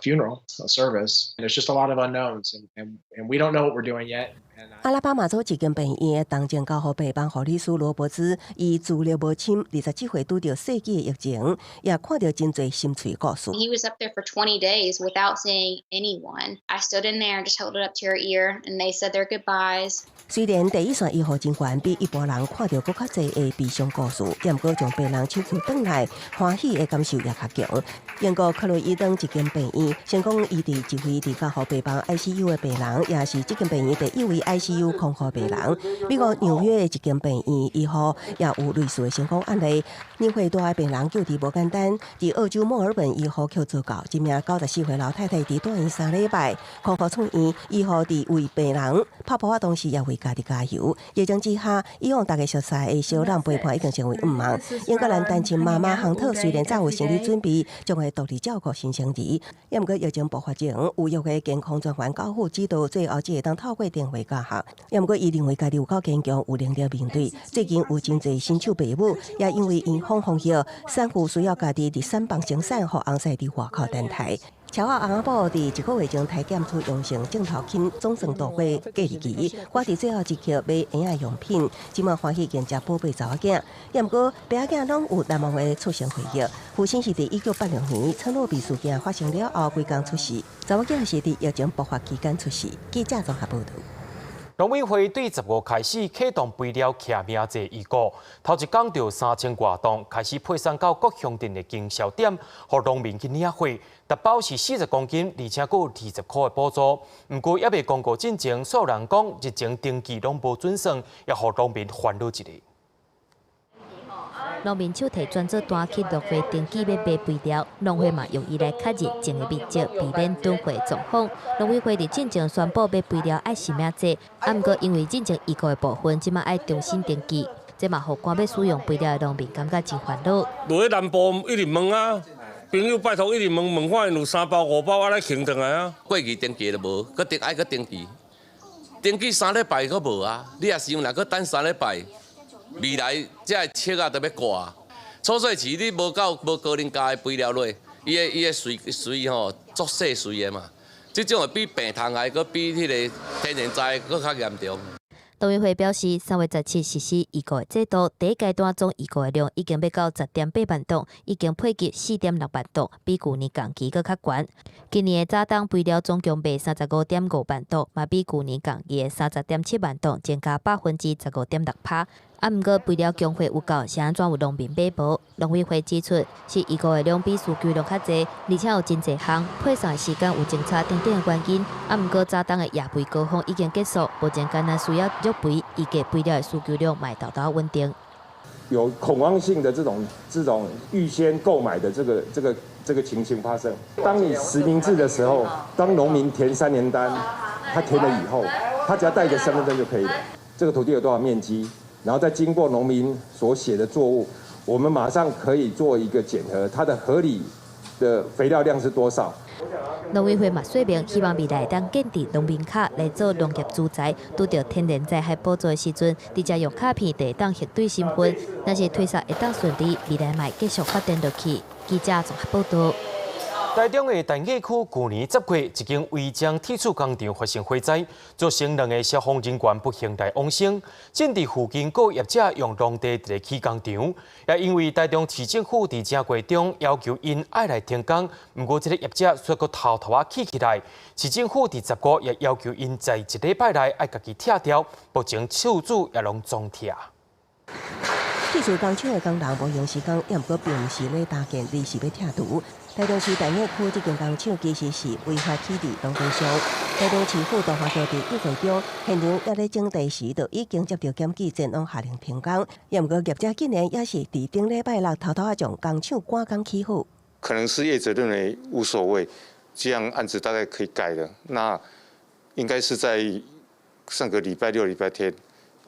funeral, a service. There's just a lot of unknowns, and we don't know what we're doing yet. 阿拉巴馬州一間病院的重症加護病房護理師羅伯茲，伊資歷無深，27歲拄著世紀的疫情，也看著真濟心碎故事。 He was up there for 20 days without seeing anyone. I stood in there and just held it up to her ear, and they said their goodbyes. 雖然第一線醫護人員比一般人看著閣較濟的悲傷故事，也毋過將病人搶救轉來，歡喜的感受也較強。英國克羅伊登一間病院，成功醫治一位佇加護病房 ICU 的病人，也是這間病院第一位 ICU 康復病人。美國紐約的一間病院醫護也有類似的成功案例。年歲大的病人救治無簡單，佇澳洲墨爾本醫護卻做到，一名94歲老太太佇住院3禮拜康復出院，醫護佇為病人拍噗仔同時，也為家己加油。疫情之下，以往大家熟悉的小人陪伴已經成為毋望。英格蘭單親媽媽亨特雖然早有心理準備，將會獨立照顧新生兒，也毋過疫情爆發前，有約的健康專員教父指導，最後只會當透過電話教學。也毋過，伊認為家己有夠堅強，有能力面對。最近有真濟新手爸母，也因為院方防疫，產婦需要家己佇產房生產，予翁婿佇外口等待。喬仔翁仔某佇一個月前體檢出陽性，症頭輕，總算度過隔離期。趕佇最後一刻買嬰仔用品，這馬歡喜迎接寶貝查某囝。也毋過，爸仔囝攏有難忘的出生回憶。父親是佇1986年車諾比事件發生了後幾工出世，查某囝是佇疫情爆發期間出世。記者綜合報導。農委會對15開始啟動肥料記名制預告，頭一工就3000外噸開始配送到各鄉鎮的經銷點，予農民去領貨。逐包是40公斤，而且閣有20箍的補助。毋過猶未公告進前，所有人講日前登記攏無準算，也予農民煩惱一下。農民手提轉做單去農會登記欲買肥料，農會嘛用伊來確認種的面積，避免囤貨狀況。農委會佇進前宣布買肥料愛實名制，啊，毋過因為進前預告的部分，這馬愛重新登記，這嘛予趕欲使用肥料的農民感覺真煩惱。落去南部一直問啊，朋友拜託一直問問看𪜶有三包五包，啊來扛轉來啊。過去登記都無，閣登愛閣登記，登記3禮拜閣無啊，你若是若閣等三禮拜。未來這个粟仔都欲掛，草穗期你無夠無高磷鉀的肥料落，伊的穗穗吼足細穗的嘛，這種會比病蟲害，閣比彼个天然災閣較嚴重。農委會表示，3月17實施預購的制度，第一階段總預購的量已經欲到10.8萬噸，已經配給4.6萬噸，比舊年同期閣較懸。今年的早冬肥料總共賣35.5萬噸，嘛比舊年同期的30.7萬噸增加15.6%。啊，毋過肥料供貨有夠，是按怎有農民買無？農委會指出，是預購的量比需求量較濟，而且有真濟項配送的時間有爭差等等的原因。啊，毋過早冬的葉肥高峰已經結束，目前干焦需要育肥，預計肥料的需求量嘛會沓沓穩定。有恐慌性的這種預先購買的這個情形發生。當你實名制的時候，當農民填三聯單，他填了以後，他只要帶一個身份證就可以了。這個土地有多少面積？然後再經過農民所寫的作物，我們馬上可以做一個檢核，它的合理的肥料量是多少？農委會嘛說明，希望未來當建置農民卡來做農業資材，拄著天然災害補助的時陣，直接用卡片就會當核對身份。若是推捒會當順利，未來嘛會繼續發展落去。記者綜合報導。台中的大雅區舊年10月，一間違章鐵厝工廠發生火災，造成兩个消防人員不幸來往生。鎮佇附近閣有業者用農地佇咧起工廠，也因為台中市政府佇正月中要求𪜶愛來停工，毋過這个業者卻閣偷偷仔起起來。市政府佇10月也要求𪜶在一禮拜內愛家己拆掉，目前厝主也攏總拆。鐵厝工廠的工人無閒時間，也毋過並毋是咧搭建，而是欲拆除。台中市大雅區這間工廠其實是違法起佇農地上。台中市府都發局佇1月中，現場猶咧整地時，就已經接著檢舉，前往下令停工。也毋過業者竟然猶是佇頂禮拜六偷偷仔將工廠趕工起好。可能是業者認為無所謂，這樣案子大概可以蓋了。那應該是在上個禮拜六、禮拜天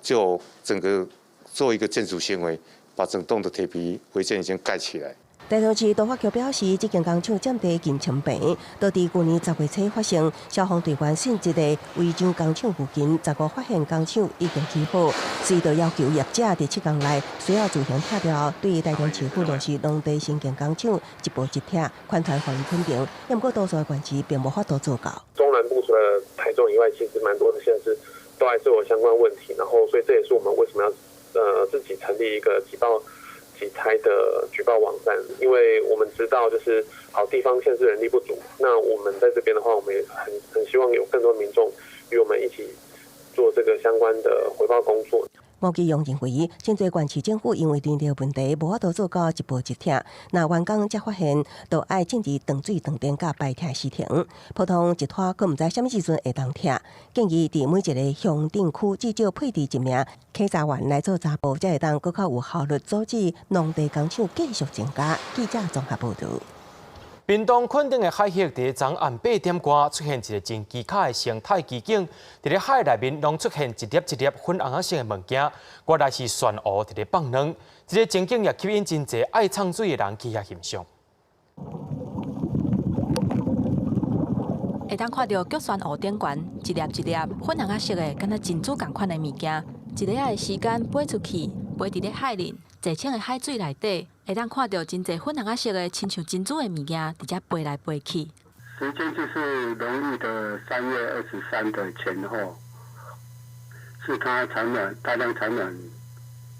就整個做一個建築行為，把整棟的鐵皮違建已經蓋起來。台中市都發局表示，這間工廠佔地近千坪，就佇舊年10月初發生消防隊員進一个違章工廠附近，15發現工廠已經起好，所以就要求業者佇7天內需要自行拆掉。對台中市府落實農地興建工廠一步一拆，寬傳予伊肯定，毋過多數的縣市並無法度做到。中南部除了台中以外，其實蠻多的縣市。都還是有相關問題，然後所以這也是我們為什麼要自己成立一個擠報擠拆的舉報網站，因為我們知道就是好地方縣市人力不足，那我們在這邊的話，我們也很希望有更多民眾與我們一起做這個相關的回報工作。吳基陽認為，真濟縣市政府因為人力問題，無法度做到一步一拆。若員工才發現，就愛進入斷水斷電佮排拆時程，普通一拖，閣毋知啥物時陣會當拆。建議佇每一个鄉鎮區至少配置一名稽查員來做查報，才會當閣較有效率阻止農地工廠繼續增加。記者綜合報導。屏東墾丁的海域，佇昨暗8點外出現一个真奇巧的生態奇景，佇咧海內面攏出現一粒一粒粉紅色的物件，原來是旋蚵佇咧放卵。這个情景也吸引真濟愛藏水的人去遐欣賞。會當看著菊旋蚵頂懸一粒一粒粉紅仔色的，敢若珍珠仝款的物件，一下仔的時間飛出去，飛佇咧海裡，濟清的海水內底。會當看著真濟粉紅仔色的，親像珍珠的物件，佇遮飛來飛去。時間就是農曆的3月23的前後，是它產卵大量產卵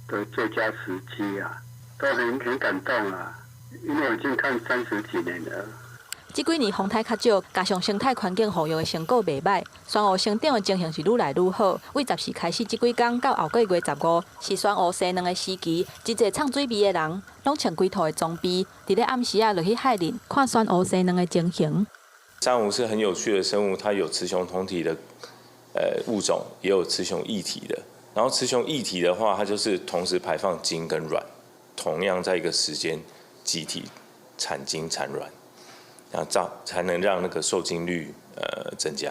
的最佳時機啊，都很感動啊，因為我已經看30幾年了。這幾年風颱較少，加上生態環境護育的成果袂䆀，旋蚵生長的情形是愈來愈好。為14開始這幾工到後個月15，是旋蚵生卵的時期，真濟藏水味的人，攏穿規套的裝備，佇咧暗時仔落去海裡看旋蚵生卵的情形。珊瑚是很有趣的生物，它有雌雄同體的物種，也有雌雄異體的。然後雌雄異體的話，它就是同時排放精跟卵，同樣在一個時間集體產精產卵。然後才能讓那個受精率增加。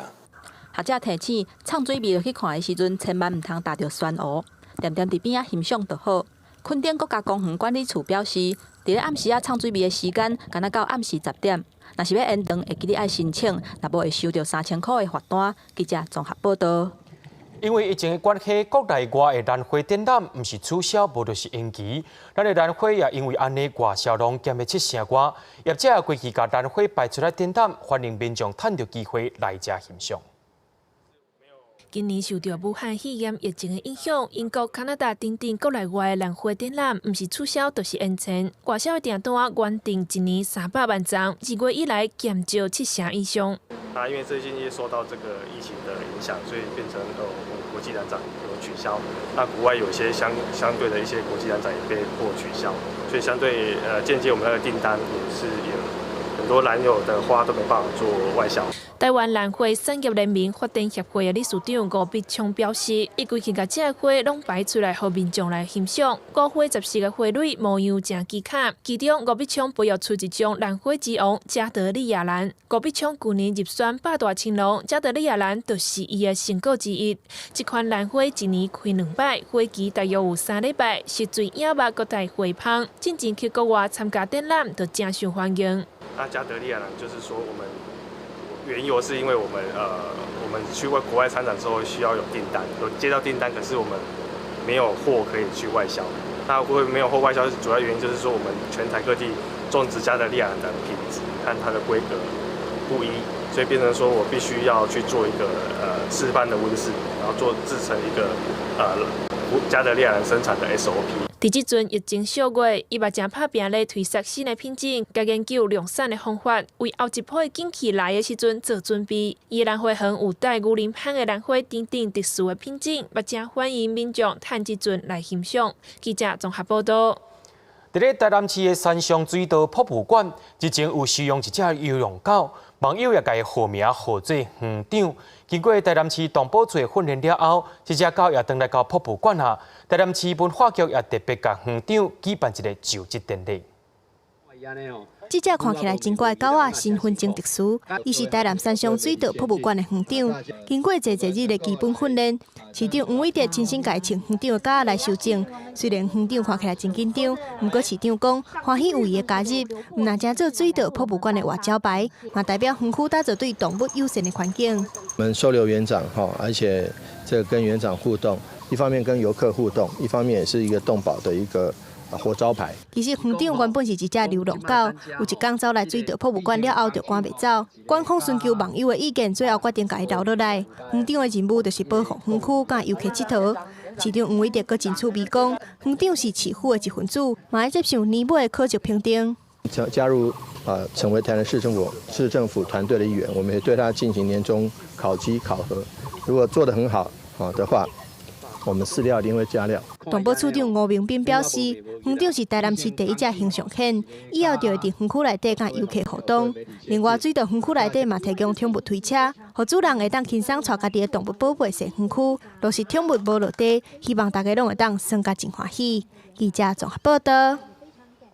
學者提醒，藏水味落去看的時陣，千萬毋通踏著旋蚵，恬恬佇邊仔欣賞就好。墾丁國家公園管理處表示，佇咧暗時仔藏水味的時間，敢若到暗時10點。若是欲延長，會記得愛申請，若無會收著3000箍的罰單。記者綜合報導。因為疫情的關係，國內外的蘭花展覽毋是取消，無就是延期。咱的蘭花也因為按呢外銷量減了7成外，業者也規氣共蘭花擺出來展覽，歡迎民眾趁著機會來遮欣賞。今年受著武漢肺炎疫情的影響，英國、加拿大等等國內外的蘭花展覽，毋是取消就是延遲。外銷的訂單原定一年300萬張，2月以來減少7成以上。那因為最近也受到這個疫情的影響，所以變成國際蘭展有取消。那國外有些相對的一些國際蘭展也被迫取消，所以相對間接我們那個訂單也是有很多蘭友的花都沒辦法做外銷。台灣蘭花產業聯盟發展協會的理事長吳必聰表示，伊規氣共這个花攏擺出來，予民眾來欣賞。5花14個花蕊模樣誠奇巧，其中吳必聰培育出一種蘭花之王加德利亞蘭。吳必聰舊年入選百大青農，加德利亞蘭就是伊的成果之一。這款蘭花一年開2擺，花期大約有3禮拜，是最野肉閣帶花芳。進前去國外參加展覽，就誠受歡迎。那加德利亞蘭就是說我們。緣由是因為我們去國外參展之後需要有訂單，有接到訂單，可是我們沒有貨可以去外銷。那會沒有貨外銷，主要原因就是說我們全台各地種植加德利亞蘭的品質和它的規格不一，所以變成說我必須要去做一個示範的溫室，然後做製成一個加德利亞蘭生產的 SOP。佇這陣疫情小月，伊嘛誠拍拚咧推捒新的品種，佮研究量產的方法，為後一波景氣來的時陣做準備。伊的蘭花園有帶牛奶香的蘭花等等特殊的品種，嘛誠歡迎民眾趁這陣來欣賞。記者綜合報導。佇咧台南市的山上水道博物館，日前有收容一隻游泳狗，網友也共伊號名號做園長。經過台南市動保處的訓練了後，這隻狗也轉來到博物館啊。台南市文化局也特別共園長舉辦一個就職典禮。這隻看起來真怪的狗仔，身份真特殊，伊是台南山上水道博物館的園長。經過濟濟日的基本訓練，市長黃偉哲親身共伊穿園長的甲來收證。雖然園長看起來真緊張，毋過市長講歡喜有伊的加入，毋但成做水道博物館的活招牌，嘛代表園區打造對動物友善的環境。我們收留園長哈，而且這個跟園長互動，一方面跟遊客互動，一方面也是一個動保的一個活招牌。其實園長原本是一隻流浪狗，有一工走來水稻博物館了後就趕袂走。館方尋求網友的意見，最後決定共伊留落來。園長的任務就是保護園區佮遊客𨑨迌。市長黃偉哲閣真趣味講，園長是市府的一份子，嘛愛接受年尾的考績評定。加入成為台南市政府團隊的一員，我們也對他進行年終考績考核。如果做得很好啊的話，我們飼料一定會加料。動保處長吳明斌表示，園長是台南市第一隻形象犬，以後就會佇園區內底佮遊客互動。另外，水稻園區內底嘛提供寵物推車，予主人會當輕鬆帶家己的動物寶貝踅園區。若是寵物無落地，希望大家攏會當耍甲真歡喜。記者綜合報道。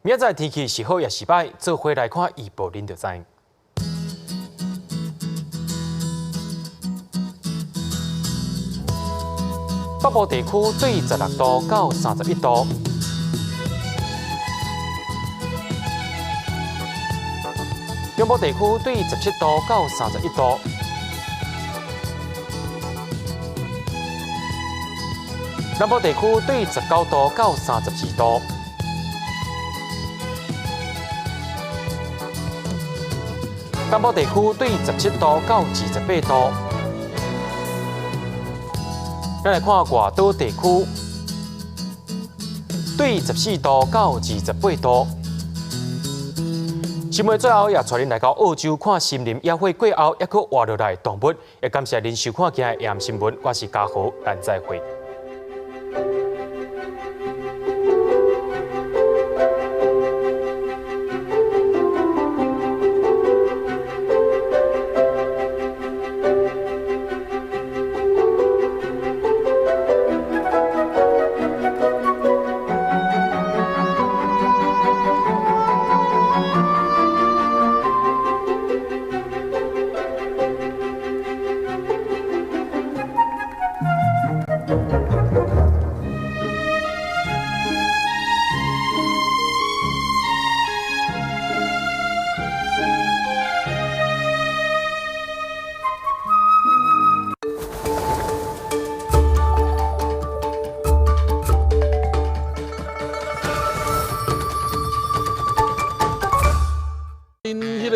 明仔載天氣是好抑是䆀，做伙來看預報，恁就知。北部地區對16度到31度，中部地區對17度到31度，南部地區對19度到32度，東部地區對17度到28度。咱來看外島地區，對14度到28度。新聞最後也帶恁來到澳洲看森林野火過後，猶閣活落來的動物。也感謝恁收看今日的新聞，我是嘉豪，咱再會。